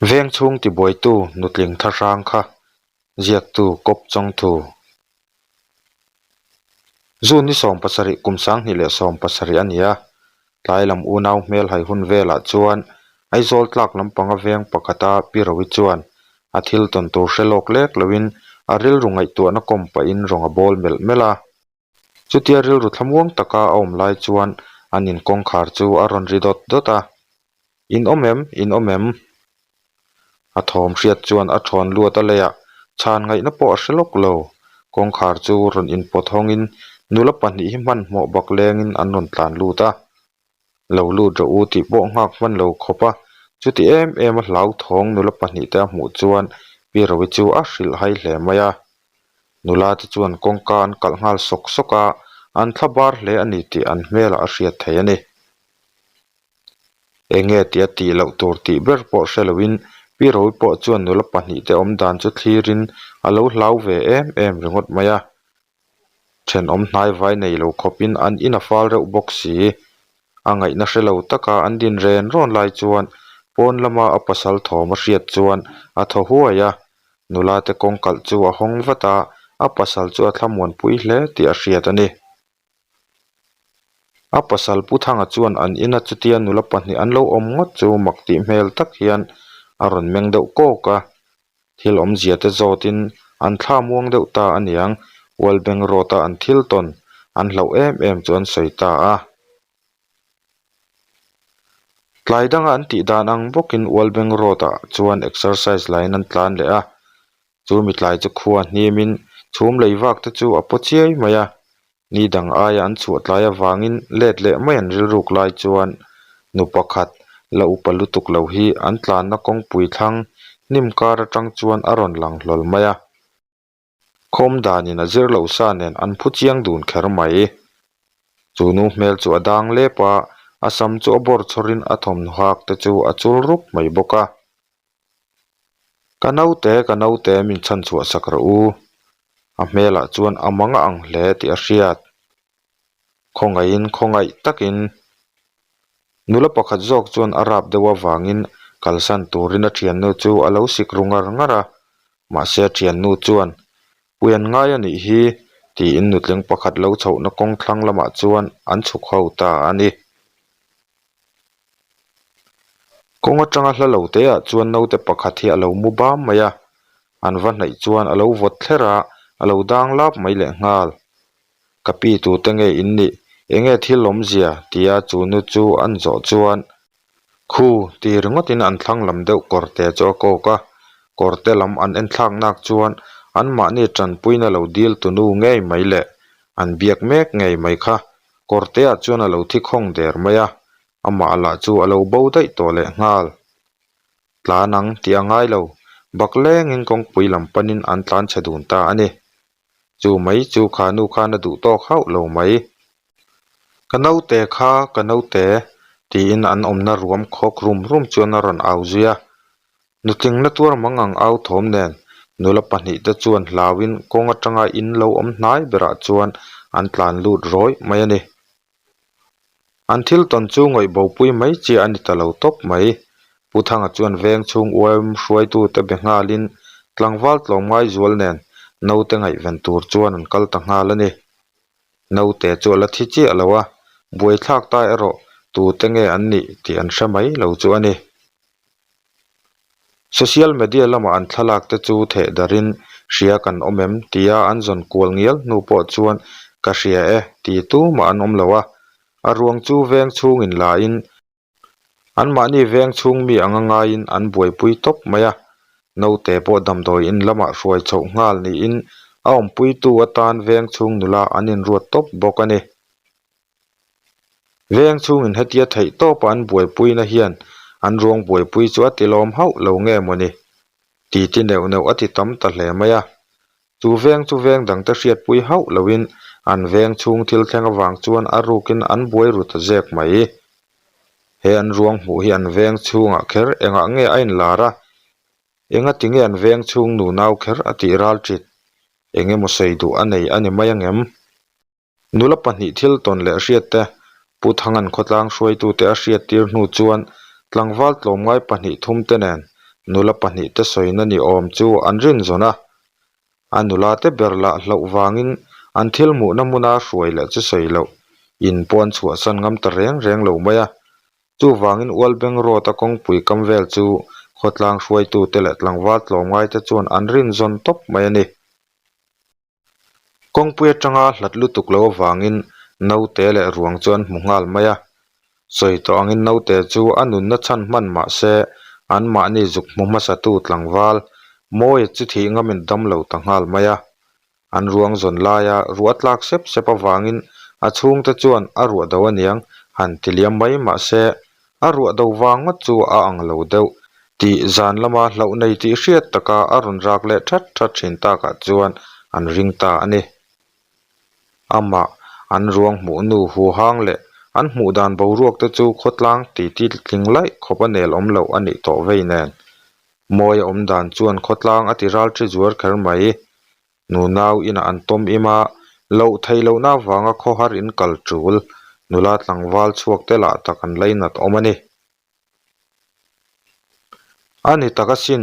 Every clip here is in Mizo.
Veng chhung tibuaitu nutling thlahrang kha ziaktu kawp chawngthu. June ni 17 kum 2017 a ni a, tlai lam unau hmel hai hun velah chuan Aizawl tlak lampanga veng pakhata Pi Rovi chuan a thil tawn tur hre lawk lek loin a rilru ngaihtuahna kawm pahin rawng a bawl melh melh a. Chutia rilru thlamuang taka a awm lai chuan an in kawngkhar chu a rawn ri dawt dawt a, In awm em? In awm em? A thawm hriat chuan a thawn luat a leiah chhan ngaihna pawh a hre lawk lo. Kawngkhar chu rawn inpawt hawngin nula pahnih hi hmanhmawh bak lengin an rawn tlan lut a. Lo lut rawh u tih pawh nghak hman lo khawp a, chuti em em a hlauthawng nula pahnih te a hmuh chuan Pi Rovi chu a hrilh hai hle mai a. Nula te chuan kawngka an kalh nghal sawk sawk a, an thla bar hle a ni tih an hmelah a hriat theih a ni. Enge tih a tih loh tur tih ber pawh hre loin Pi Rovi pawh chuan nula pahnih te awm dan chu thlirin a lo hlau ve em em ringawt mai a. Thenawm hnai vai nei lo khawpin an in a fal reuh bawk si. A ngaihna hre lo taka an din ren rawn lai chuan pawn lama a pasal thawm a hriat chuan a thaw huai a, nula te kawng kalh chu a hawng vat a, a pasal chu a thlamuanpui hle tih a hriat a ni. A pasal Pu Thanga chuan an ina chutia nula pahnih an lo awm ngawt chu mak tih hmel tak hian a rawn meng deuh kawk a, thil awmzia te zawtin an thla muang deuh ta a niang, Wallbank Road a an thil tawn an hlauh em em chu an sawi ta a. Tlai danga an tih dan ang bawkin Wallbank Road ah chuan exercise laiin an tlan leh a, Chu mitlai chu khua hnimin chhum lei vak te chu a paw chiai mai a, ni dang aia an chhuah tlai avangin let leh mai an rilruk lai chuan nu pakhat la upa lutuk lo hi an tlanna kawngpui thlang hnim kar atang chuan a rawn lang hlawl mai a. Khawm danin a zir lo sa nen an phu chiang dun kher mai. Chu nu hmel chu a dang lep a, a sam chu a bawr chhawrin a thawmhnaw hak te chu a chul rup mai bawk a. Ka naute, ka naute min chhan chhuah sak rawh u. A hmelah chuan a mang a ang hle tih a hriat. Khawngaihin khawngaih takin nula pakhat zawk chuan a rap deuh avangin kalsan turin a thiannu chu a lo sik ru ngar ngar a, mahse a thiannu chuan Puian ngai a nih hi tiin nutling pakhat lo chhohna kawng thlang lamah chuan an chhuk ho ta a ni. Kawng atanga hla lo te ah chuan naute pakhat hi a lo mu bam mai a, an va hnaih chuan a lo vawt thler a, a lo dang lap mai leh nghal. Ka pi tute nge in nih? Enge thil awmzia? tia chu nu chu an zawh chuan Khu ti ringawtin an thlang lam deuh kawrte chu a kawk a, kawrte lam an en thlak nak chuan anmahni tanpuina lo dil tu nu ngei mai leh an biak mek ngei mai kha Kawrteah chuan a lo thi khawng der mai a, amah lah chu a lo bo daih tawh leh nghal. Tlan ang tih a ngai lo, bak lengin kawngpui lam panin an tlan chhe dun ta a ni. Chu mai chu kha nu khan a duh tawk hauh lo mai. Ka naute kha, ka naute, tiin an awmna ruam khawk rum rum chuan a rawn au zui a. Nutling na tuar mang ang au thawm nen nula pahnih te chuan hlauin kawng atanga in lo awm hnai berah chuan an tlan lut rawih mai a ni. An thil tawn chu ngawih bopui mai chiah a ni ta lo tawp mai. Pu Thanga chuan veng chhung uaim hruaitute be nghalin tlangval tlawmngai zual nen naute ngaihven tur chuan an kal ta nghal a ni. Naute chu a la thi chiah lo a, buaithlak ta erawh tute nge an nih tih an hre mai lo chu a ni. Social media lama an thlalak te chu theh darin hria kan awm em tia an zawn kual ngial hnu pawh chuan ka hria e ti tumah an awm lo a, a ruang chu veng chhungin lain anmahni veng chhung mi anga ngaiin an buaipui tawp mai a, naute pawh damdawi in lamah hruai chhoh nghal niin a awmpuitu atan veng chhung nula an inruat tawp bawk a ni. Veng chhungin hetia theih tawpa an buaipuina hian an ruang buaipui chu a ti lawm hauh lo nge mawni? Ti ti neuh neuh a ti tam ta hle mai a. Chu veng chu veng dangte hriatpui hauh loin an veng chhung thil thleng avang chuan a rukin an buai ru ta zek mai. He an ruang hmuh hi an veng chhungah kher engah nge a inlar a? Engati nge an veng chhung nunau kher a tih ral ṭit? Engemaw sawi duh a nei a ni mai angem? Nula pahnih thil tawn leh hriat te, Pu Thangan khawtlang hruaitute a hriattir hnu chuan tlangval tlawmngai pahnih thum te nen. Nula pahnihte sawina ni awm chu an rin zawn a, a nula te ber lah hlauh vangin an thil hmuhna hmuna hruai leh chu sawi loh in pawh an chhuahsan ngam ta reng reng lo mai a. Chuvangin Ualbeng Road-a kawngpui kam vel chu khawtlang hruaitute leh tlangval tlawmngaite chuan an rin zawn tawp mai a ni. Kawngpui atanga hlat lutuk lo avangin naute leh ruang chu an hmu nghal mai a. Sawi tawh angin naute chu a nunna chhan hman mah se anmahni zuk hmu hmasatu tlangval Mawia chu thih ngamin dam lo ta nghal mai a. An ruang zawn laia ruah tlak sep sep avangin a chhungte chuan a ruah do aniang han ti liam mai mah se A ruah do vang ngawt chu a ang lo deuh tih zan lama hlauh nei tih hriat taka a rawn rak leh that that thin takah chuan an ring ta a ni. Amah an ruang hmuh nu huhang leh an hmuh dan boruak te chu khawtlang titi tling laih khawp a nel awm loh a nih tawh vei nen. Mawi a awm dan chuan khawtlang a ti ral thi zuar kher mai. Nunau inah an tawm im a, loh theih lohna avanga khawhar in kal tul, nula tlangval chhuak te lah tak an lainat awm a ni. A ni tak asin,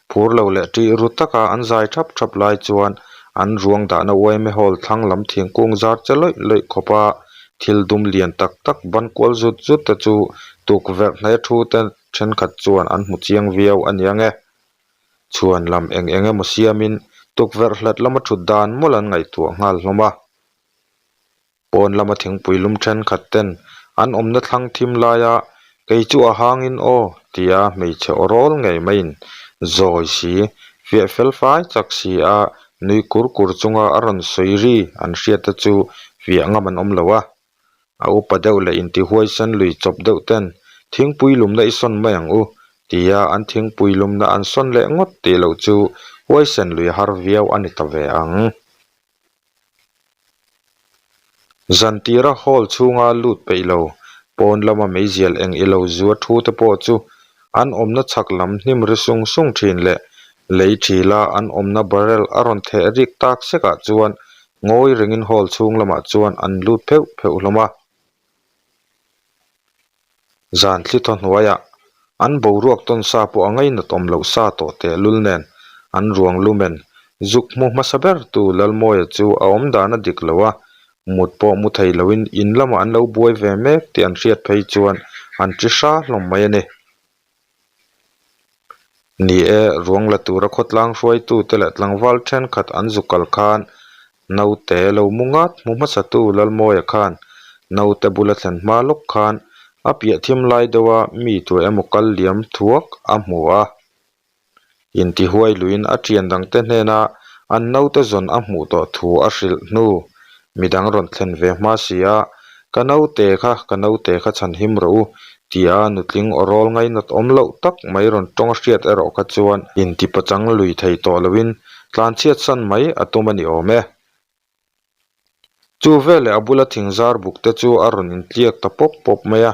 phur lo leh ṭih ru taka an zai thap thap lai chuan an ruang dahna uaime hall thlang lam thingkung zar che lawih lawih khawpa thil dum lian tak tak ban kual zut zut te chu tukverh hnaia thu te thenkhat chuan an hmu chiang viau a nia nge. Chhuan lam eng eng emaw siamin tukverh hlat lama thut dan mawlh an ngaihtuah nghal hlawm a. Pawn lama thingpui lum thenkhat ten an awmna thlang thim laia kei chu a hangin aw tia hmeichhe aw rawl ngei maiin zawi si, fiah fel fai chak si a nui kur kur chunga a rawn sawi ri an hriat te chu fiah ngam an awm lo a. A upa deuh leh intihuaisen lui chawp deuh ten thingpui lumna i sawn mai ang u tia an thingpui lumna an sawn leh ngawt tih loh chu huaisen lui har viau a ni ta ve ang. Zantira hall chhunga lut peih lo, pawn lama meizial eng i lo zua thu te pawh chu an awmna chhak lam hnim ri sung sung thin leh lei thila an awmna barrel a rawn theh rik tak sekah chuan Ngawi rengin hall chhung lamah chuan an lut pheuh pheuh hlawm a. Zan thli thaw hnuaiah an boruak tawn sa pawh a ngainat awm loh sa tawh tehlul nen an ruang lumen zuk hmu hmasa ber tu Lalmawia chu a awm dan a dik lo a, mut pawh mu thei loin in lamah an lo buai ve mek tih an hriat phei chuan an ṭi hra hlawm mai a ni. Ni e, ruang la tura khawtlang hruaitute leh tlangval thenkhat an zu kal khan naute lo mu ngat hmu hmasatu Lalmawia khan naute bula thlen hma lawk khan a piah thim lai deuha mi tur emaw kal liam thuak a hmu a. Intihuai luiin a thian dangte hnena an naute zawn a hmuh tawh thu a hrilh hnu midang rawn thlen ve hma si a, Ka naute kha, ka naute kha chhan him rawh u, tia nutling aw rawl ngainat awm loh tak mai rawn tawng a hriat erawh kha chuan intipachang lui thei tawh loin tlanchhiat san mai a tum a ni awm e. Chu veleh a bula thing zar buk te chu a rawn intliak ta pawp pawp mai a.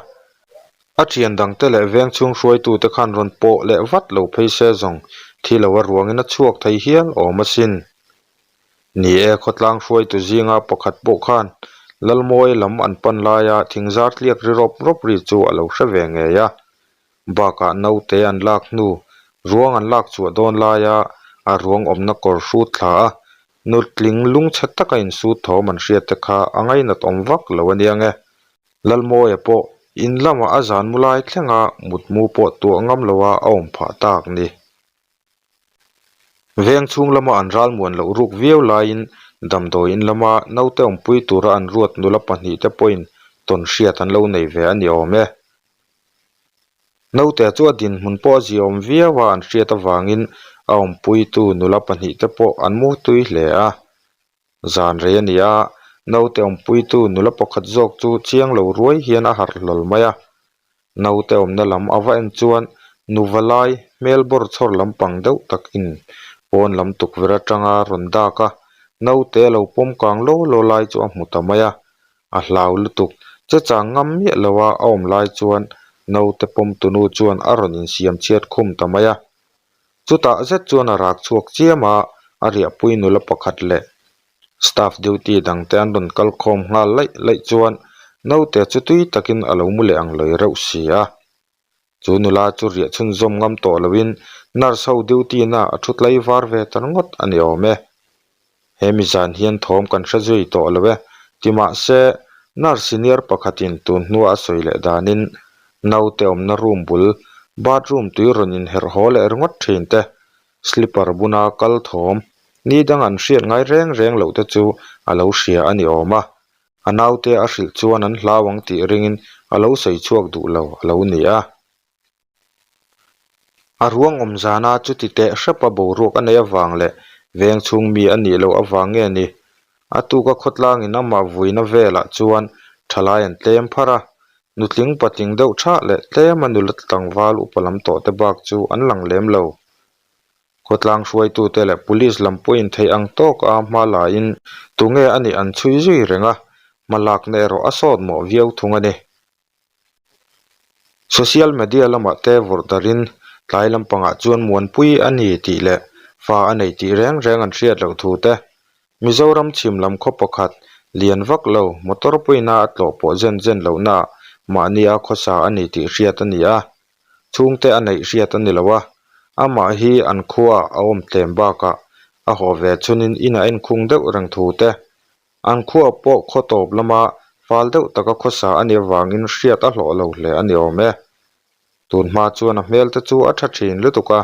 A thian dangte leh veng chhung hruaitute khan rawn pawh leh vat lo phei se zawng thi lo a ruangin a chhuak thei hial awm asin. Ni e, khawtlang hruaitu zinga pakhat pawh khan Lalmawia lam an pan laia thing zar tliak ri rawp rawp ri chu a lo hre ve ngei a. Bakah naute an lak hnu, ruang an lak chhuah dawn laia a ruang awmna kawr hrut thla a, nutling lungchhe taka insut thawm an hriat te kha a ngainat awm vak lo a nia nge. Lalmawia pawh in lamah a zan mu lai thlenga mutmu pawh tuah ngam loa a awm phah tak ni. Veng chhung lama an ral muan loh ruk viau laiin damdawi in lama naute awmpui tura an ruat nula pahnihte pawhin tawn hriat an lo nei ve a ni awm e. Naute chu a dinhmun pawh a ziaawm viau a an hriat avangin a awmpuitu nula pahnihte pawh an mu tui hle a. Zan rei a ni a, naute awmpuitu nula pakhat zawk chu chiang lo ruai hian a harh hlawl mai a. Naute awmna lam a va en chuan nuva lai hmel bawr chhawr lampang deuh takin pawn lam tukverh atanga rawn dak a, naute a lo pawm kang law law lai chu a hmu ta mai a. A hlau lutuk, che chang ngam miah lo a a awm lai chuan naute pawm tunu chuan a rawn insiam chhiat khum ta mai a. Chutah zet chuan a rak chhuak chiam a, a riahpui nula pakhat leh staff duty dangte an rawn kal khawm nghal laih laih chuan naute chu tui takin a lo mu leh ang lawi reuh si a. Chu nula chu riah chhunzawm ngam tawh loin nurse ho duty na a thu tlai var ve ta ringawt a ni awm e. He mi zan hian thawm kan hre zui tawh lo e, ti mahse nurse senior pakhatin tun hnua a sawi leh danin naute awmna room bul bathroom tui rawn inherh haw leh ringawt thin te, slipper buna kal thawm ni dang an hriat ngai reng reng loh te chu a lo hria a ni awm a. A naute a hrilh chuan an hlau ang tih ringin a lo sawi chhuak duh lo a lo ni a. A ruang awm zana chuti teh hrepa boruak a neih avang leh veng chhung mi a nih loh avang nge ni? A tuka khawtlangin amah vuina velah chuan thalai an tlem phar a, nutling patling deuh thah leh tlema nula tlangval upa lam tawh te bak chu an lang lem lo. Khawtlang hruaitute leh police lam pawhin theih ang tawka hma lain tunge a nih an chhui zui reng a, hma lakna erawh a sawt mawh viau thung a ni. Social media lamah te vawrh darin tlai lampangah chuan muanpui a ni tih leh fa a nei tih reng reng an hriat loh thu te, Mizoram chhim lam khaw pakhat lian vak lo motor puina a tlawh pawh zen zen lohnaah mahnia khawsa a ni tih hriat a ni a. Chhungte a neih hriat a ni lo a, amah hi an khuaah a awm tlem bakah a haw ve chhunin in a enkhung deuh reng thu te, an khua pawh khaw tawp lama fal deuh taka khawsa a nih avangin hriat a hlawh lo hle a ni awm e. Tun hma chuan a hmel te chu a tha thin lutuk a,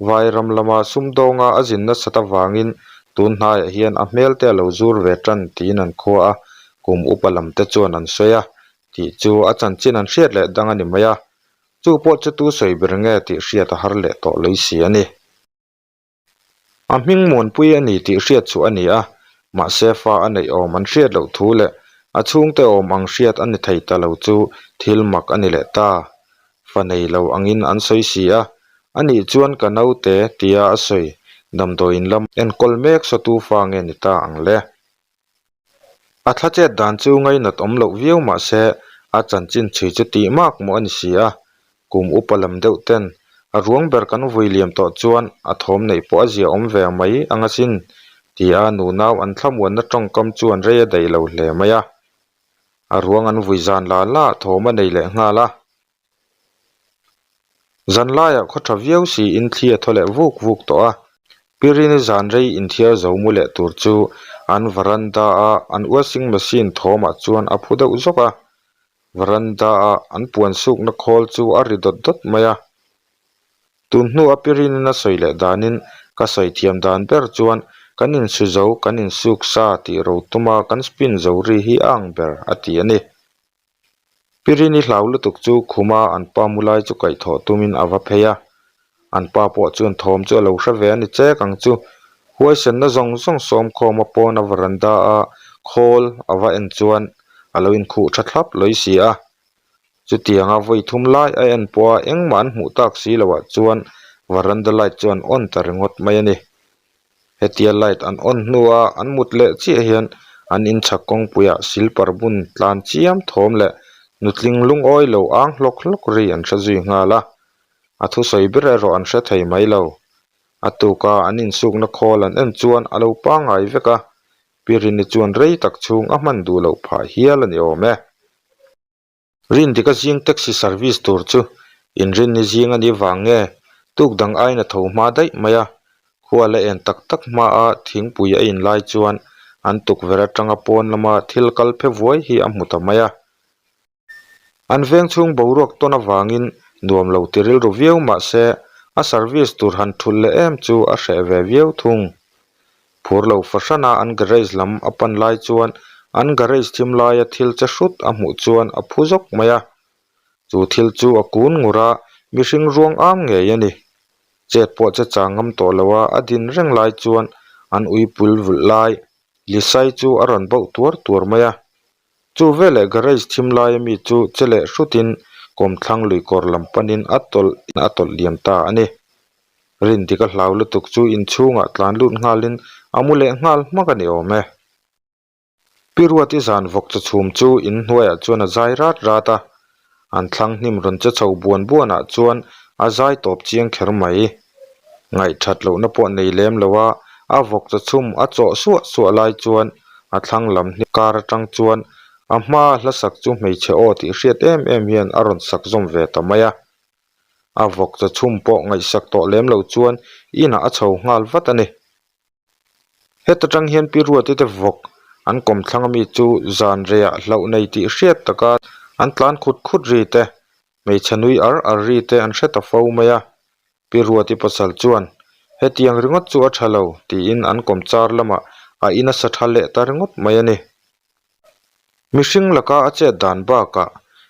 Vairam lama sumdawnga a zin nasat avangin tun hnaiah hian a hmel te a lo zur ve tan tiin an khua a, kum upa lam te chuan an sawi a, tih chu a chanchin an hriat leh dang a ni mai a, chu pawh chu tu sawi ber nge tih hriat a har leh tawh lei si a ni. A hming muanpui a ni tih hriat chu a ni a, mahse fa a neih awm an hriat loh thu leh a chhungte awm ang hriat a ni thei ta lo chu thil mak a ni leh ta. Fa nei lo angin an sawi si a, anih chuan ka naute tia a sawi damdawiin lam enkawl mek sawtu fa nge ni ta ang le. A thla chet dan chu ngainat awm loh viau mah se a chanchin chhui chu tih mak maw a ni si a, kum upa lam deuh ten a ruang ber kan vui liam tawh chuan a thawm neih pawh a zia awm ve mai ang asin tia nunau an thlamuanna tawngkam chuan rei a daih lo hle mai a. A ruang an vui zan la la thawm a nei leh nghal a. Zan laiah khaw tha viau siin thli a thaw leh vuk vuk tawh a, Pirini zan rei inthiar zo mu leh tur chu an varanda a an washing machine thawmah chuan a phu deuh zawk a, varanda a an puan sukna khawl chu a ri dawt dawt mai a. Tun hnua Pirinin a sawi leh danin ka sawi thiam dan ber chuan kan insu zo kan insuk sa tih ro tuma kan spin zo ri hi a ang ber a ti a ni. Pirini hlau lutuk chu khuma an pa mu lai chu kaihthawh tumin a va phei a, an pa pawh chuan thawm chu a lo hre ve a ni chek ang chu. Huaisenna zawng zawng sawmkhawm a pawn a varanda a khawl a va en chuan a lo inkhuh tha thlap lawi si a. Chutianga vawi thum lai a en pawha engmah an hmuh tak si loah chuan varanda light chu an on ta ringawt mai a ni. Hetia light an on hnua an mut leh chiah hian an inchhak kawngpuiah silper bun tlan chiam thawm leh nutling lungawi lo ang hlawk hlawk ri an hre zui nghal a, a thusawi ber erawh an hre thei mai lo. A tuka an insukna khawl an en chuan a lo pangngai vek a, Pirini chuan rei tak chhung a hman duh loh phah hial a ni awm e. Rindika zing taxi service tur chu inrinni zing a nih vang nge tuk dang aiin a tho hma daih mai a, khua la en tak tak hmaa thingpui a in lai chuan an tukverh atanga pawn lama thil kal phe vuai hi a hmu ta mai a. An veng chhung boruak tawn avangin nuam lo ti rilru viau mah se a service tur han thulh leh em chu a hreh ve viau thung. Phur lo fahrana an garage lam a pan lai chuan an garage thim laia thil che hrut a hmuh chuan a phu zawk mai a. Chu thil chu a kun ngur a, mihring ruang am ngei a ni. Chet pawh che chang ngam tawh lo a, a din reng lai chuan an uipul vulh lai Lisai chu a rawn bauh tuar tuar mai a. Chu veleh garage thim laia mi chu che leh hrutin kawmthlang luikawr lam panin a tawlh a tawlh liam ta a ni. Rindik a hlau lutuk chu inchhungah tlan lut nghalin a mu leh nghal hmak a ni awm e. Pi Ruati zan vawk chaw chhum chu inhnuaiah chuan a zai rat rat a, an thlang hnim rawn che chho buan buanah chuan a zai tawp chiang kher mai. Ngaihthat lohna pawh nei lem lo a, a vawk chaw chhum a chawh suah suah lai chuan a thlang lam hnim kar atang chuan a hmaa hla sak chu hmeichhe aw tih hriat em em hian a rawn sak zawm ve ta mai a. A vawk chaw chhum pawh ngaihsak tawh lem lo chuan inah a chho nghal vat a ni. Heta tang hian Pi Ruati te vawk an kawm thlang ami chu zan reiah hlauh nei tih hriat taka an tlan khut khut ri te, hmeichhe nui ar ar ri te an hre ta fo mai a. Pi Ruati pasal chuan, Hetiang ringawt chu a tha lo, tiin an kawm char lamah a in a sa tha leh ta ringawt mai a ni. Mihring laka a chet dan bakah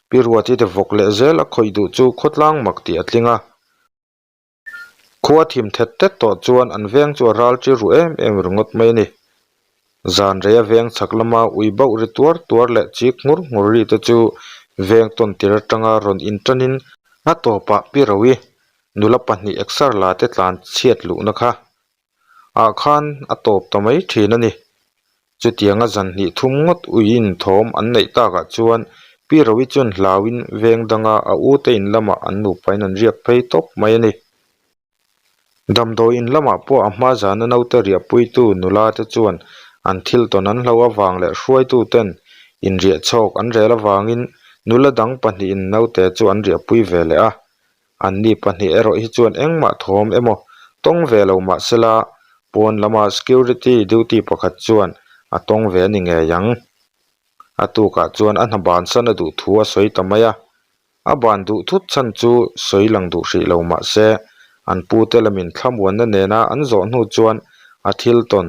Pi Ruati te vawk leh zel a khawih duh chu khawtlang mak tih a tling a. Khua thim thet thet tawh chuan an veng chu a ral tir ru em em ringawt mai a ni. Zan rei a veng chhak lama ui bauh ri tuar tuar leh chik nghur nghur ri te chu veng tawn tir atanga rawn intanin a tawpah Pi Rohi nula pahnih exer la te tlan chhiat luhna kha ah khan a tawp ta mai thin a ni. Chutianga zan hnih thum ngawt uiin thawm an neih takah chuan Pi Rohi chuan hlauin veng danga a u te in lamah an nupain an riak phei tawp mai a ni. Damdawi in lamah pawh a hma zana naute riahpuitu nula te chuan an thil tawn an hlo avang leh hruaitu ten inriah chhawk an rel avangin nula dang pahnihin naute chu an riahpui ve leh a. Anni pahnih erawh hi chuan engmah thawm emaw tawng ve lo mah sela pawn lama security duty pakhat chuan a tawng ve a ni ngei ang. A tukah chuan a hna bansan a duh thu a sawi ta mai a. A ban duh thut chhan chu sawi lang duh hrih lo mah se, an pute lamin thlamuanna nena an zawh hnu chuan a thil tawn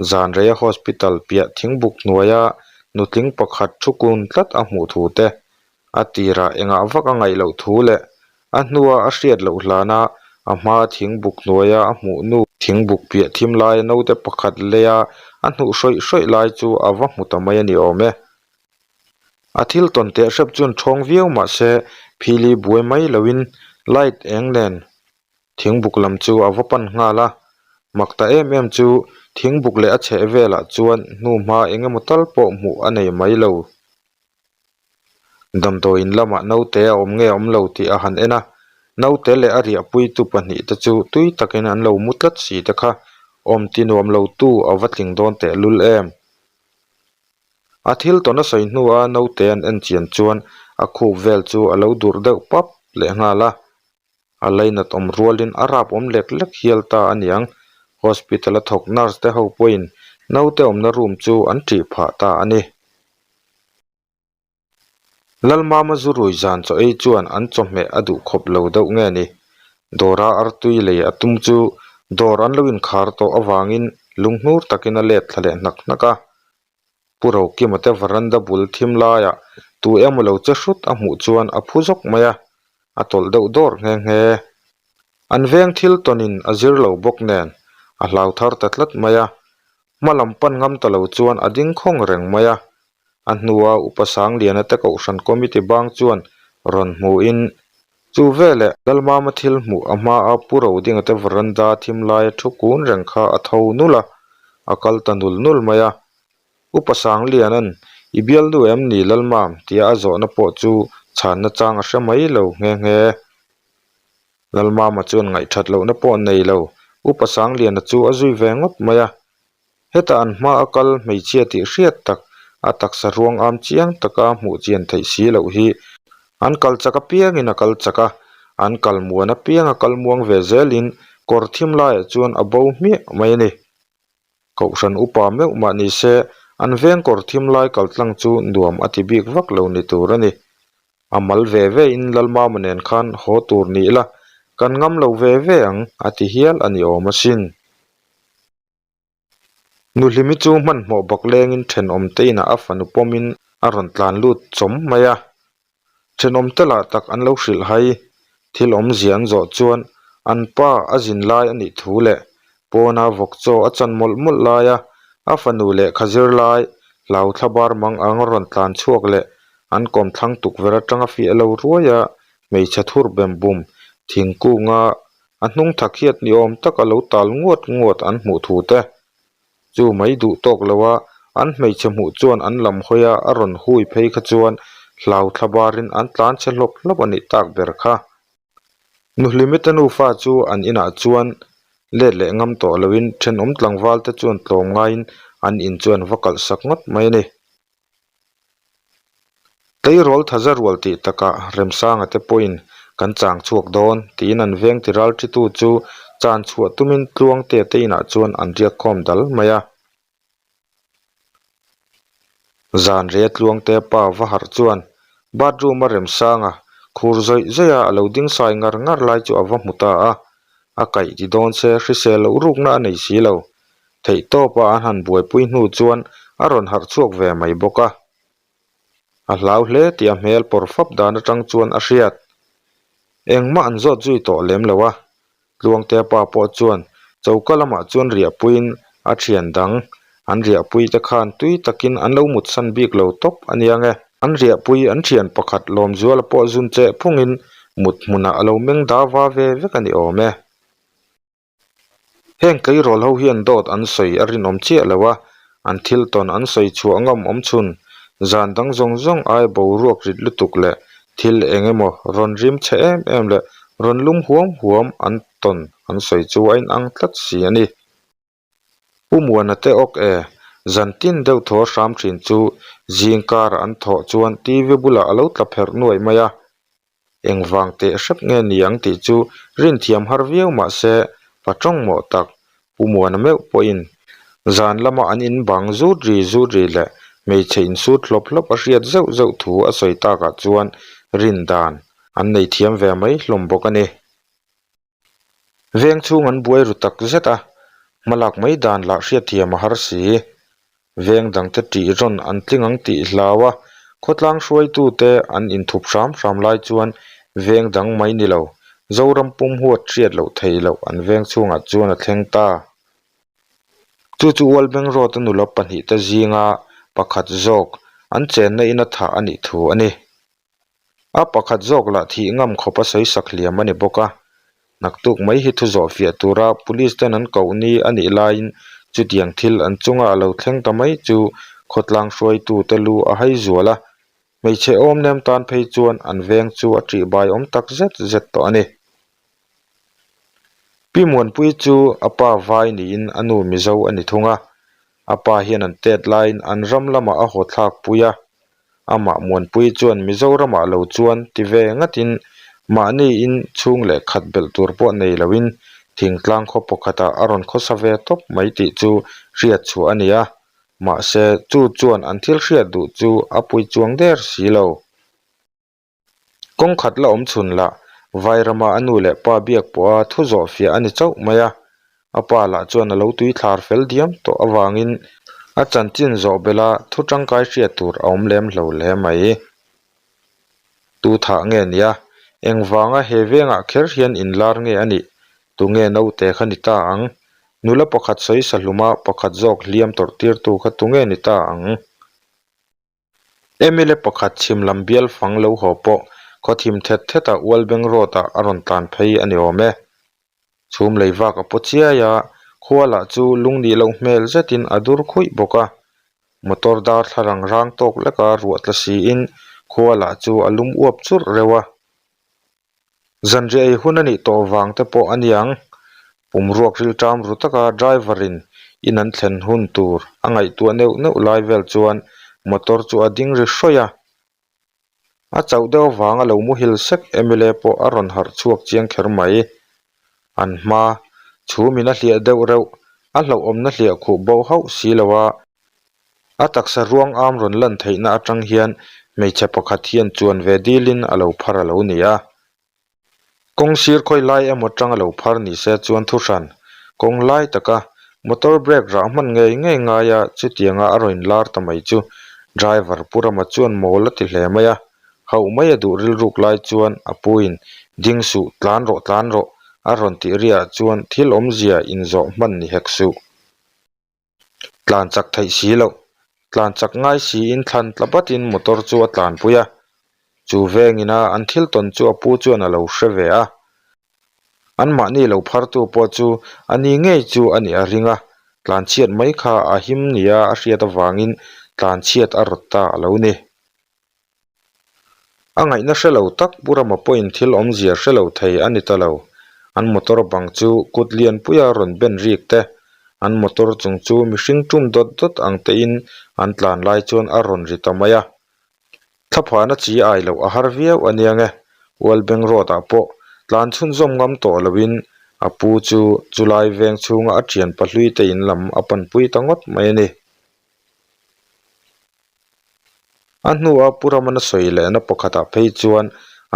zan reia hospital piah thingbuk hnuaia nutling pakhat thu kun tlat a hmuh thu te, a tirah engah vak a ngaih loh thu leh a hnua a hriat loh hlana a hma thingbuk hnuaia a hmuh nu thingbuk piah thim laia naute pakhat leia a hnuh hrawih hrawih lai chu a va hmu ta mai a ni awm e. A thil tawn teh hrep chuan ṭhawng viau mah se phili buai mai loin light eng nen thingbuk lam chu a va pan nghal a, mak ta em em chu thingbuk leh a chheh velah chuan hnuhma eng emaw tal pawh hmuh a nei mai lo. Damdawiin lamah naute a awm nge awm lo tih a han en a, naute leh a riahpuitu pahnih te chu tui takin an lo mu tlat si te kha awm ti nuam lo tu a va tling dawn tehlul em. A thil tawn a sawi hnua naute an en chian chuan a khup vel chu a lo durh deuh pap leh nghal a, a lainat awm rualin a rap awm lek lek hial ta a niang. Hospital a thawk nurse te ho pawhin naute awmna room chu an ṭih phah ta a ni. Lalmama zu rui zan chaw ei chuan an chawhmeh a duh khawp lo deuh nge ni? Dawra artui lei a tum chu dawr an lo inkhar tawh avangin lunghnur takin a let thla leh hnak hnak a. Pu Rokima te varanda bul thim laiah tu emaw lo che hrut a hmuh chuan a phu zawk mai a, a tawlh deuh dawr nghe nghe. An veng thil tawnin a zir lo bawk nen a hlau thar ta tlat mai a, hma lam pan ngam ta lo chuan a ding khawng reng mai a. A hnua Upa Sangliana te Kohhran Committee bang chuan rawn hmuhin, Chu veleh Lalmama thil hmuh a hmaa Pu Rodinga te veranda thim laia thu kun reng kha a tho nul a, a kal ta nul nul mai a. Upa Sangliana'n, I bialnu em ni Lalmam? tia a zawhna pawh chu chhanna chang a hre mai lo nghe nghe. Lalmama chuan ngaihthat lohna pawh nei lo, Upa Sangliana chu a zui ve ngawt mai a. Heta an hma a kal hmeichhia tih hriat tak, a taksa ruang am chiang taka hmuh chian theih si loh hi an kal chak apiangin a kal chak a, an kal muan apiang a kal muang ve zelin kawr thim laiah chuan a bo hmiah mai a ni. Kohhran upa meuh mah ni se an veng kawr thim lai kal tlang chu nuam a ti bik vak lo ni tur a ni. A mal ve ve in Lalmama nen khan haw tur ni ila kan ngam lo ve ve ang a ti hial a ni awm asin. Nuhlimi chu hmanhmawh bak lengin thenawmte inah a fanu pawmin a rawn tlan lut chawm mai a. Thenawmte lah tak an lo hrilh hai. Thil awmzia an zawh chuan an pa a zin lai a nih thu leh pawna vawk chaw a chan mawlh mawlh laia a fanu lehkha zir lai hlau thla bar mang ang rawn tlan chhuak leh an kawmthlang tukverh atanga fiah lo ruai a hmeichhe thur bem bum thingkunga A hnung thak hiat ni awm tak a lo tal nguat nguat an hmuh thu te. Chu mai duh tawk lo a, an hmeichhe hmuh chuan an lam hawi a, a rawn hui phei kha chuan hlau thla barin an tlan chhe hlawp hlawp a nih tak ber kha. Nuhlimite nufa chu an inah chuan let leh ngam tawh loin thenawm tlangval te chuan tlawm ngaiin an in chu an va kalh sak ngawt mai a ni. Tleirawl thaza rual tih takah Remsanga te pawhin Kan chang chhuak dawn, tiin an veng ti ral ṭitu chu chan chhuah tumin Tluangtea te inah chuan an riak khawm dal mai a. Zan rei a Tluangtea pa va harh chuan bathroom a remsang a, khur zawih zawih a a lo ding sai ngar ngar lai chu a va hmu ta a. A kaih ti dawn se hrisel loh rukna a nei si lo. Theihtawpa an han buaipui hnu chuan a rawn harh chhuak ve mai bawk a. A hlau hle tih a hmel pawr fap dan atang chuan a hriat. Engmah an zawt zui tawh lem lo a, Tluangtea pa pawh chuan choka lamah chuan riahpuiin a thian dang an riahpui te khan tui takin an lo mutsan bik lo tawp a nia nge. An riahpui an thian pakhat Lawmzuala pawh zun cheh phungin mut hmunah a lo meng da va ve vek a ni awm e. Heng tleirawl ho hian dawt an sawi a rinawm chiah lo a, an thil tawn an sawi chhuah ngam awm chhun. Zan dang zawng zawng ai boruak rit lutuk leh thil eng emaw rawn rim chhe em em leh rawn lum huam huam an tawn an sawi chu a inang tlat si a ni. Pu Muana te awk e, zan tin deuh thaw hram thin chu zing karah an thawh chuan TV bulah a lo tla pherh nuaih mai a. Engvang teh hrep nge ni ang tih chu rinthiam har viau mah se pa tawng mawh tak Pu Muana meuh pawhin zan lama an in bang zut ri zut ri leh hmeichhe insut hlawp hlawp a hriat zeuh zeuh thu a sawi takah chuan rin dan an nei thiam ve mai hlawm bawk a ni. Veng chhung an buai ru tak zet a, hmalak mai dan lah hriatthiam a har si. Veng dangte tih rawn an tling ang tih hlau a, khawtlang hruaitute an inthup hram hram lai chuan veng dang mai ni lo, Zoram pum huat hriat loh theih loh an veng chhungah chuan a thleng ta. Chu chu Ualbeng Road-a nula pahnihte zinga pakhat zawk an chenna ina thah a nih thu a ni. A pakhat zawk lah thih ngam khawp a sawi sak hliam a ni bawk a, naktuk mai hi thu zawh fiah tura police ten an koh ni a nih laiin chutiang thil an chunga a lo thleng ta mai chu khawtlang hruaitute lu a hai zual a, hmeichhe awm nem tan phei chuan an veng chu a ṭihbai awm tak zet zet tawh a ni. Pi Muanpui chu a pa vai niin a nu Mizo a ni thung a, a pa hian an tet laiin an ram lamah a haw thlak pui a, amah Muanpui chuan Mizoramah lo chuan ti ve ngatin mahniin chhung leh khat belh tur pawh nei loin thingtlang khaw pakhatah a rawn khawsa ve tawp mai tih chu hriat chhuah a ni a, mahse chu chuan an thil hriat duh chu a pui chuang der si lo. Kawng khat la awm chhun lah, Vairama a nu leh pa biak pawha thu zawh fiah a ni chauh mai a. A pa lah chuan a lo tui thlar fel diam tawh avangin a chanchin zawh bela thu tangkai hriat tur a awm lem hlo hle mai. Tu thah nge nia? Engvanga he vengah kher hian inlar nge a nih? Tunge naute kha ni ta ang? Nula pakhat sawi sahluma pakhat zawk hliam tawrh tirtu kha tunge ni ta ang? Emile pakhat chhim lam bial fang lo haw pawh khaw thim thet thet ah Ualbeng Road ah a rawn tlan phei a ni awm e. Chhum lei vak a paw chiai a, khua lah chu lung nih loh hmel zetin a dur khuih bawk a. Motor dar thlarang rang tawk lek a ruah tla siin khua lah chu a lum uap churh reuh a. Zanriah ei hun a nih tawh vang te pawh a niang. Pum ruak rilṭam ru taka driver in in an thlen hun tur a ngaihtuah neuh neuh lai vel chuan motor chu a ding ri hrawih a. A chauh deuh avanga lo muhil sek mla pawh a rawn harh chhuak chiang kher mai. An hma chhum in a hliah deuh reuh, a hlauhawmna hliah khuh bo hauh si lo a. A taksa ruang am rawn lan theihna atang hian hmeichhe pakhat hian chuan ve dilin a lo phar a lo ni a. Kawng sir khawi lai emaw tang a lo phar ni se chuan thu hran kawng lai taka motor brake rah hman ngei ngei ngai a chutianga a rawn lar ta mai chu driver Pu Rama chuan mawl a ti hle mai a. Hauh mai a duh rilruk lai chuan a puin ding suh tlan rawh tlan rawh a rawn tih riah chuan thil awmzia inzawh hman ni hek suh. Tlan chak theih si loh, tlan chak ngai siin thlan tla batin motor chu a tlanpui a. Chu vengina an thil tawn chu a pu chuan a lo hre ve a. Anmahni lo phartu pawh chu a ni ngei chu a nih a ring a, tlanchhiat mai kha a him nia a hriat avangin tlanchhiat a rawt ta a lo ni. A ngaihna hre lo tak Pu Rama pawhin thil awmzia hre lo thei a ni ta lo. An motor bang chu kut lianpuia rawn ben rik te, an motor chung chu mihring tum dawt dawt ang tein an tlan lai chuan a rawn ri ta mai a. Thlaphana chi ai loh a har viau a nia nge. Ualbeng Road ah pawh tlan chhunzawm ngam tawh loin a pu chu chulai veng chhunga a thian pahlui te in lam a panpui ta ngawt mai a ni. A hnua Pu Ramana sawi lehna pakhatah phei chuan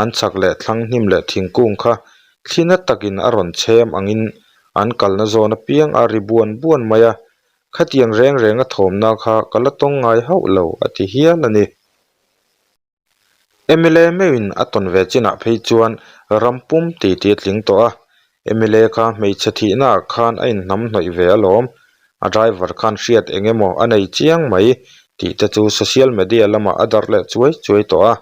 an chhak leh thlang hnim leh thingkung kha thli na takin a rawn chhem angin an kalna zawn apiang a ri buan buan mai a, khatiang reng renga thawmna kha ka la tawng ngai hauh lo a ti hial a ni. Mla meuhin a tawn ve chinah phei chuan ram pum ti ti a tling tawh a, mla kha hmeichhe thihnaah khan a inhnam hnawih ve alawm, a driver khan hriat eng emaw a nei chiang mai tih te chu social media lamah a darh leh chuai chuai tawh a.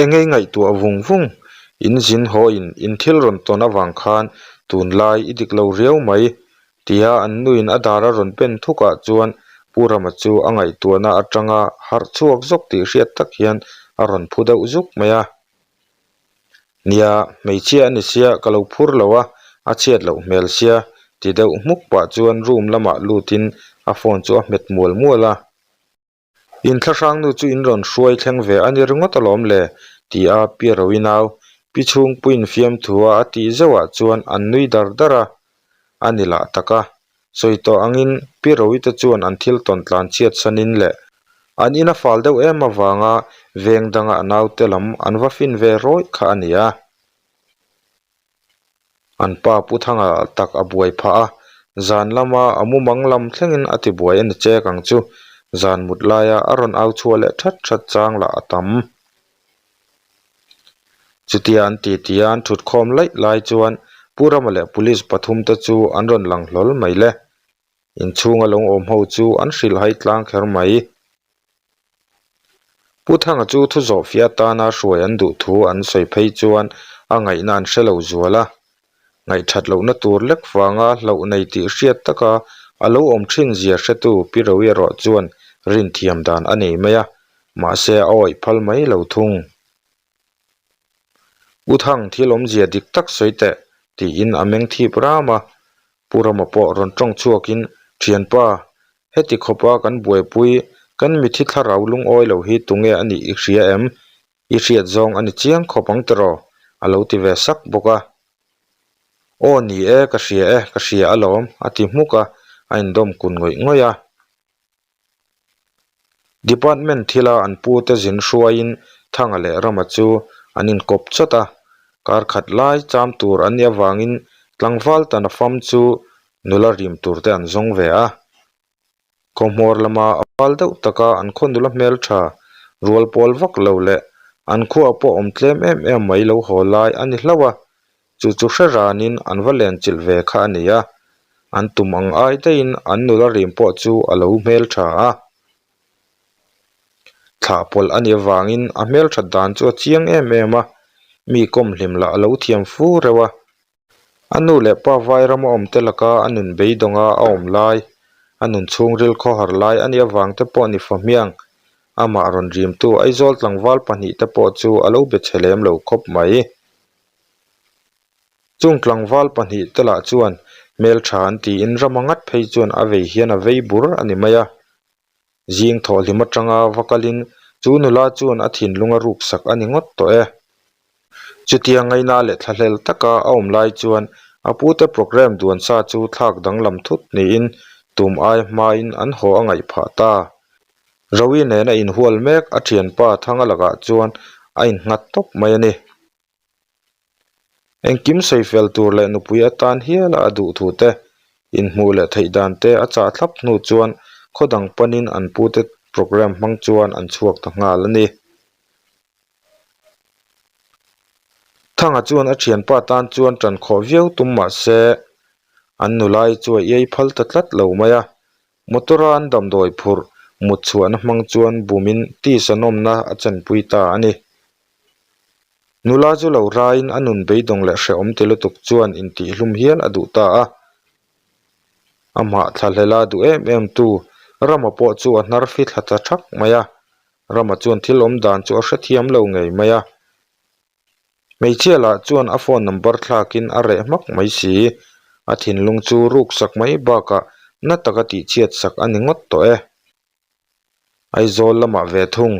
Engei ngaihtuah vung vung, in zin haw in in thil rawn tawn avang khan tunlai i dik lo riau mai Tia an nuin a dar a rawn pen thukah chuan Pu Rama chu a ngaihtuahna atanga harh chhuak zawk tih hriat tak hian a rawn phu deuh zuk mai a. Nia, hmeichhia a ni sia, ka lo phur lo a, a chhiat loh hmel sia, ti deuh hmuk pah chuan room lamah lutin a phone chu a hmet mual mual a. Inthlahrang nu chu in rawn hruai thleng ve a ni ringawt alawm le, ti a Pi Rowi nau, Pi Chhungpuiin fiamthua a tih zeuhah chuan an nui dar dar a. A ni lah tak a, sawi tawh angin Pi Rowi te chuan an thil tawn tlan chhiat sanin leh an in a fal deuh em avanga veng danga a naute lam an va fin ve rawih kha a ni a. An pa Pu Thanga tak a buai phah a, zan lama a mumang lam thlengin a ti buai a ni chek ang chu. Zan mut laia a rawn au chhuah leh that that chang lah a tam. Chutia an ti ti a an thut khawm laih lai chuan Pu Rama leh Police pathum te chu an rawn lang hlawl mai le. Inchhunga lo awm ho chu an hrilhhai tlang kher mai. Pu Thanga chu thu zawhfiah atana hruai an duh thu an sawi phei chuan a ngaihna an hre lo zual a. Ngaihthat lohna tur lek vanga hlauh nei tih hriat taka a lo awm thin zia hretu Pi Rowi erawh chuan rinthiam dan a nei mai a, mahse a awih phal mai lo thung. U Thang thil awmzia dik tak sawi teh, tiin a meng thip ram a. Pu Rama pawh rawn tawng chhuakin, Thianpa, heti khawpa kan buaipui, kan mithi thlarau lungawi lo hi tunge a nih i hria em? I hriat zawng a ni chiang khawp ang tiraw? a lo ti ve sak bawk a. Aw ni e, ka hria e, ka hria alawm, a ti hmuk a, a indawm kun ngawih ngawih a. Department thila an pute zin hruaiin Thanga leh Rama chu an inkawp chawt a, kar khat lai cham tur an nih avangin tlangval tana fam chu nula rim tur te an zawng ve a. Khawhmawr lama a fal deuh taka an khaw nula hmeltha rual pawl vak lo leh an khuaah pawh awm tlem em em mai lo haw lai a ni hlauh a, Chu chu hre ranin an va len chilh ve kha a ni a, an tum ang ai daihin an nula rim pawh chu a lo hmeltha a. Thlah pawlh a nih avangin a hmelthat dan chu a chiang em em a, mi kawm hlim lah a lo thiam fu reuh a. A nu leh pa Vairama awm te laka a nun beidawnga a awm lai, a nun chhungril khawhar lai a nih avang te pawh ni fahmiang, amah rawn rimtu Aizawl tlangval pahnihte pawh chu a lo be chhe lem lo khawp mai. Chung tlangval pahnihte lah chuan hmeltha an tiin rama ngat phei chuan a vei hian a vei bur a ni mai a. Zing thawhhlim atanga va kalin chu nula chuan a thinlung a ruksak a ni ngawt tawh e. Chutia ngaina leh thlahlel taka a awm lai chuan a pute programme duan sa chu thlak danglam thut niin tum ai hmain an haw a ngaih phah ta. Rowi nena inhual mek a thianpa Thanga lakah chuan a innghat tawp mai a ni. Engkim sawifel tur leh nupui atan hiala a duh thu te, inhmuh leh theih dan te a chah thlap hnu chuan khaw dang panin an pute programme hmang chuan an chhuak ta nghal a ni. Thanga chuan a thianpa tan chuan tan khawh viau tum mah se an nulai chu a iai phal ta tlat lo mai a, motor-a an damdawi phurh mut chhuahna hmang chuan bumin tisa nawmna a chenpui ta a ni. Nula chu lo raiin a nun beidawng leh hrehawm ti lutuk chuan intihhlum hial a duh ta a. Amah thlahlela duh em em tu Rama pawh chu a hnar fi thla ta thak mai a. Rama chuan thil awm dan chu a hrethiam lo ngei mai a. Hmeichhia lah chuan a phone number thlakin a reh hmak mai si. A thinlung chu ruksak mai bakah na taka tihchhiatsak a ni ngawt tawh e. Aizawl lamah ve thung.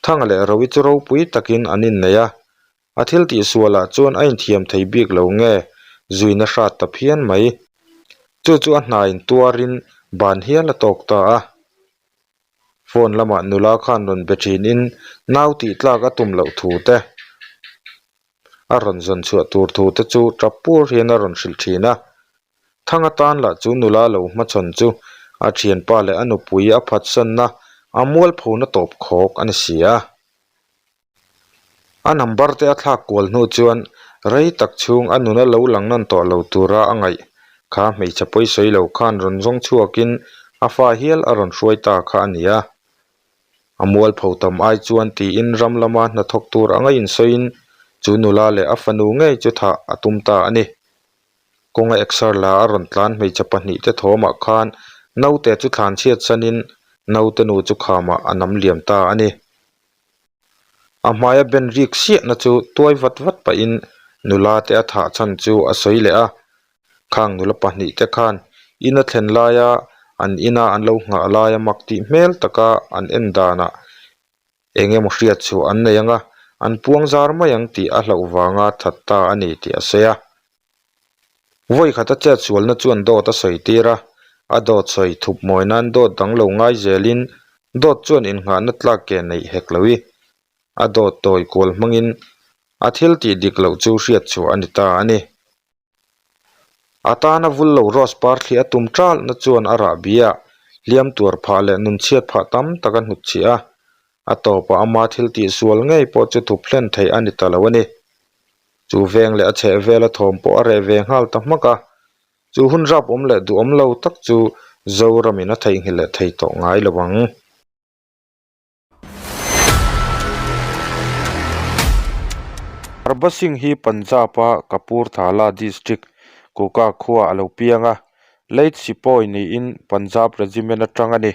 Thanga leh Rovi chu ropui takin an innei a, a thil tihsualah chuan a inthiam thei bik lo nge zuina hrat ta phian mai. Chu chu a hnain tuarin ban hial a tawk ta a. Phone lamah nula khan rawn be thinin nau tih tlak a tum loh thu te, a rawn zawn chhuah tur thu te chu tap pur hian a rawn hrilh thin a. Thanga tan lah chu nula lo hmachhawn chu a thianpa leh a nupui a phatsanna a mualphona tawp khawk a ni si a. A number te a thlak kual hnu chuan rei tak chhung a nuna lo lang nawn tawh lo tura a ngaih kha hmeichhe pawisawi lo khan rawn zawng chhuakin a fa hial a rawn hruai ta kha a ni a. A mualpho tam ai chuan tiin ram lama hnathawk tur anga insawiin chu nula leh a fanu ngei chu thah a tum ta a ni. Kawnga exer la a rawn tlan hmeichhe pahnihte thawmah khan naute chu thlan chhiat sanin naute nu chu khamah a nam liam ta a ni. A hmaia ben rik siahna chu tuai vat vat pahin nula te a thah chhan chu a sawi leh a, khang nula pahnihte khan in a thlen laia an ina an lo nghah laia mak tih hmel taka an en danah eng emaw hriat chhuah an nei ang a, an puang zar mai ang tih a hlauh vanga that ta a ni tih a sawi a. Vawi khat a chet sualna chuan dawt a sawi tir a, a dawt sawi thup mawi nan dawt dang lo ngai zelin dawt chuan innghahna tlak ke neih hek lo i, a dawt tawi kual hmangin a thil tih dik loh chu hriat chhuah a ni ta a ni. A tana vul lo rose par thli a tum ṭalhna chuan a rah bia hliam tuar phah leh nun chhiat phah tam tak a hnutchhiah a, a tawpah ama thil tih sual ngei pawh chu thup hlen theih a ni ta lo a ni. Chu veng leh a chheh vela thawm pawh a reh ve nghal ta hmak a, chu hun rap awm leh duhawm lo tak chu Zoramin a theihnghilh leh thei tawh ngai lo ang. Arba Singh hi Punjab-a Kapurthala district, Kuka khuaah a lo piang a, Late Sepoy niin Punjab Regiment atang a ni.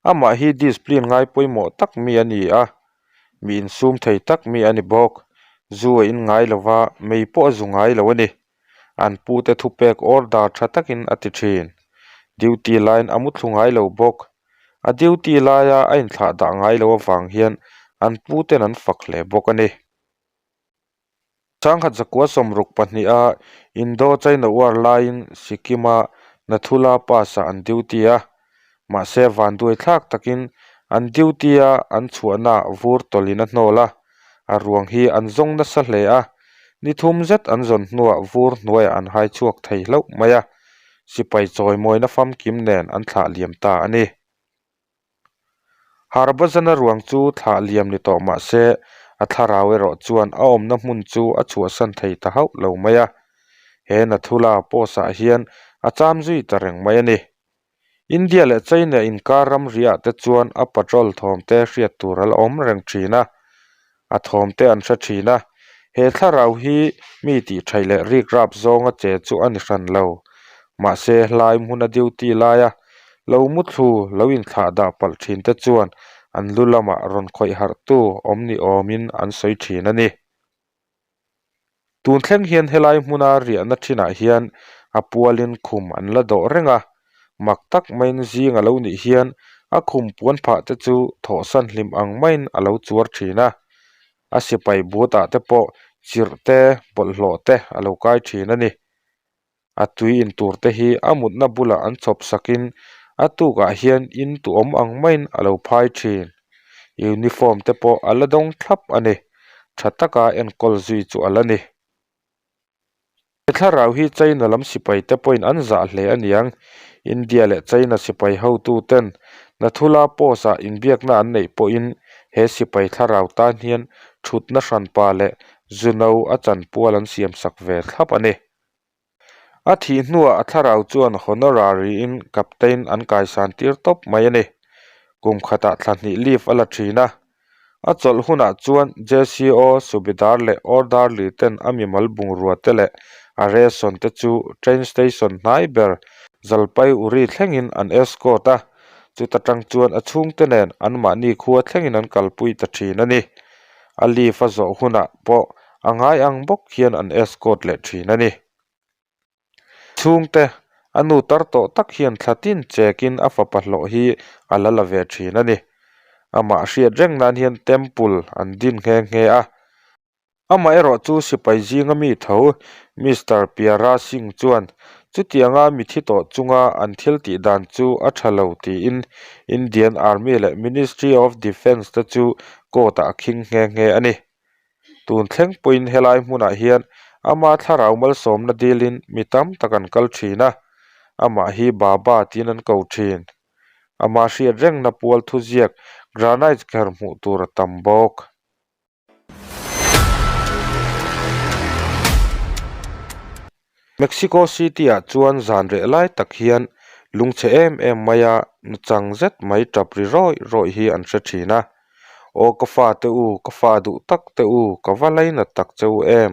Amah hi discipline ngai pawimawh tak mi a ni a, mi insum thei tak mi a ni bawk. Zu a in ngai lo va, mei pawh a zu ngai lo a ni. An pute thupek order tha takin a ti thin. Duty laiin a muthlu ngai lo bawk. A duty laia a inthlah dah ngai lo avang hian an puten an fak hle bawk a ni. Sangkhat zakua 62 a Indo-China War laiin Sikkim-a Nathula Pass-ah an duty a, mahse vanduai thlak takin an duty-a an chhuahnaah vur tawlhin a hnawl a, a ruang hi an zawng nasa hle a, ni thum zet an zawn hnuah vur hnuaiah an hai chhuak thei hlauh mai a, sipai chawimawina famkim nen an thlah liam ta a ni. Harbhajana ruang chu thlah liam ni tawh mah se, a thlarau erawh chuan a awmna hmun chu a chhuahsan thei ta hauh lo mai a. He Nathula post-ah hian a cham zui ta reng mai a ni. India leh China inkar ramriah te chuan a patrol thawm te hriat tur a la awm reng thin a, a thawm te an hre thin a. He thlarau hi mi tih thaih leh rik rap zawnga che chu a ni hran lo. Mahse, hlai hmuna duty laia lo muthlu lo inthlah dah palh thin te chuan an lu lamah rawn khawih harhtu awm ni awmin an sawi thin a ni. Tun thleng hian helai hmuna riahna thinah hian a pualin khum an la dawh reng a, mak tak maiin zing a lo nih hian a khum puan phah te chu thawhsan hlim ang maiin a lo chuar thin a, a sipai but-ah te pawh chirh te bawlhhlawh te a lo kai thin a ni. A tui in tur te hi a mutna bulah an chhawp sakin a tukah hian in tuawm ang maiin a lo phai thin. Uniform te pawh a la dawng thlap a ni. Tha taka enkawl zui chu a la ni. He thlarau hi China lam sipai te pawhin an zah hle a niang. India leh China sipai hotu ten Nathula post ah inbiakna an neih pawhin he sipai thlarau tan hian thutna hranpa leh zuno a chanpual an siamsak ve thlap a ni. A thih hnuah a thlarau chuan honorary-in captain an kaisan tir tawp mai a ni. Kum khatah thla hnih leave a la thin a. A chawlh hunah chuan JCO, Subedar leh Orderly ten a mimal bungrua te leh a ration te chu train station hnai ber Jalpaiguri thlengin an escort a, chuta tang chuan a chhungte nen anmahni khua thlengin an kalpui ta thin a ni. A leave a zawh hunah pawh A ngai ang bawk hian an escort leh thin a ni. Chhungte, a nu tar tawh tak hian thla tin chekin a fapa hlawh hi a la la ve thin a ni. Amah hriat reng nan hian temple an din nghe nghe a. Amaherawhchu sipai zinga mi tho Mister Pyara Singh chuan chutianga mithi tawh chunga an thil tih dan chu a tha lo tiin Indian Army leh Ministry of Defence te chu court ah a khing nghe nghe a ni. Tun thleng pawhin helai hmunah hian ama thlarau malsawmna dilin mi tam tak an kal thin a, amah hi Baba tiin an ko thin. Amah hriat rengna pual thuziak granite kher hmuh tur a tam bawk. Mexico City-ah chuan zan reh lai tak hian lungchhe em em maia nuchang zet mai tap ri rawih rawih hi an hre thin a. Aw ka fa te u, ka fa duh tak te u, ka va lainat tak che u em?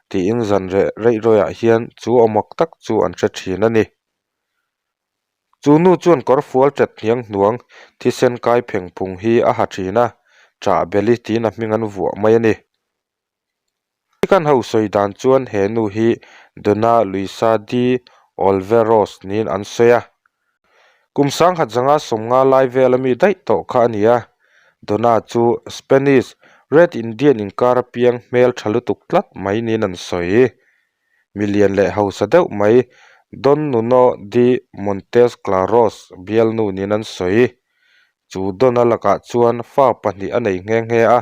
tiin zan reh reih rawihah hian chu awmawk tak chu an hre thin a ni. Chu nu chuan kawr fual ṭet hniang hnuang thisen kai pheng phung hi a ha thin a, ṭah beli tiin a hming an vuah mai a ni. Kan ho sawi dan chuan he nu hi Dona Luisa de Olveros niin an sawi a. Kum sangkhat zanga sawmnga lai vel ami daih tawh kha a ni a. Dona chu Spanish Red Indian inkar apiang hmel tha lutuk tlat mai niin an sawi. Milian leh hausa deuh mai Don Nuno de Montes Claros bialnu niin an sawi. Chu Dona lakah chuan fa pahnih a nei nghe nghe a.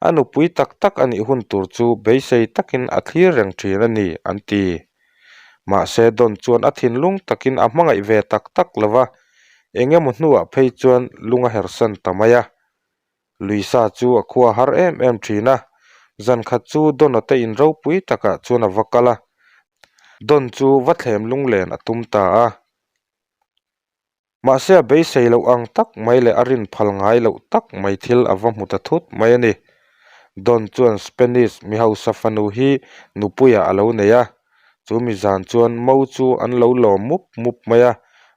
A nupui tak tak a nih hun tur chu beisei takin a thlir reng thin a ni, an ti. Mahse Don chuan a thinlung takin a hmangaih ve tak tak lo va, eng emaw hnuah phei chuan lung a hersan ta mai a. Luisa chu a khua har em em thin a, zan khat chu Don-a te in ropui takah chuan a va kal a, Don chu va thlem lunglen a tum ta a. Mahse a beisei loh ang tak mai leh a rin phal ngai loh tak mai thil a va hmu ta thut mai a ni. Don chuan Spanish mi hausa fanu hi nupuiah a lo nei a, chu mi zan chuan mo chu an lo lawm mup mup mai a,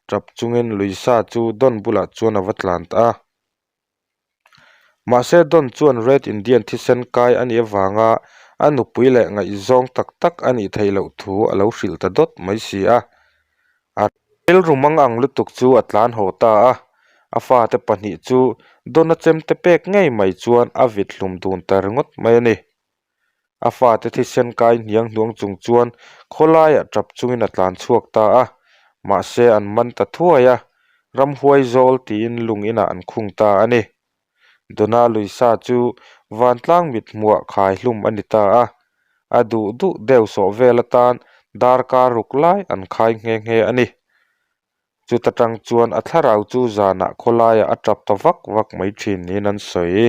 tap chungin Luisa chu Don bulah chuan a va tlan ta a. Mahse Don chuan Red Indian thisen kai a nih avanga a nupui leh ngaihzawng tak tak a nih theih loh thu a lo hrilh ta dawt mai si a. A rilru mang ang lutuk chu a tlan haw ta a, a fate pahnih chu Don-a chemte pek ngei mai chuan a vit hlum dun ta ringawt mai a ni. A fate thisen kai hniang hnuang chung chuan khawlaiah tap chungin a tlan chhuak ta a, mahse an man ta thuai a, ramhuai zawl tiin lung inah an khung ta a ni. Dona Luisa chu vantlang mit hmuah khai hlum a ni ta a, a duh duh deuh sawh vel atan darkar ruk lai an khai nghe nghe a ni. Chuta tang chuan a thlarau chu zanah khawlaiah a tap ta vak vak mai thin niin an sawi.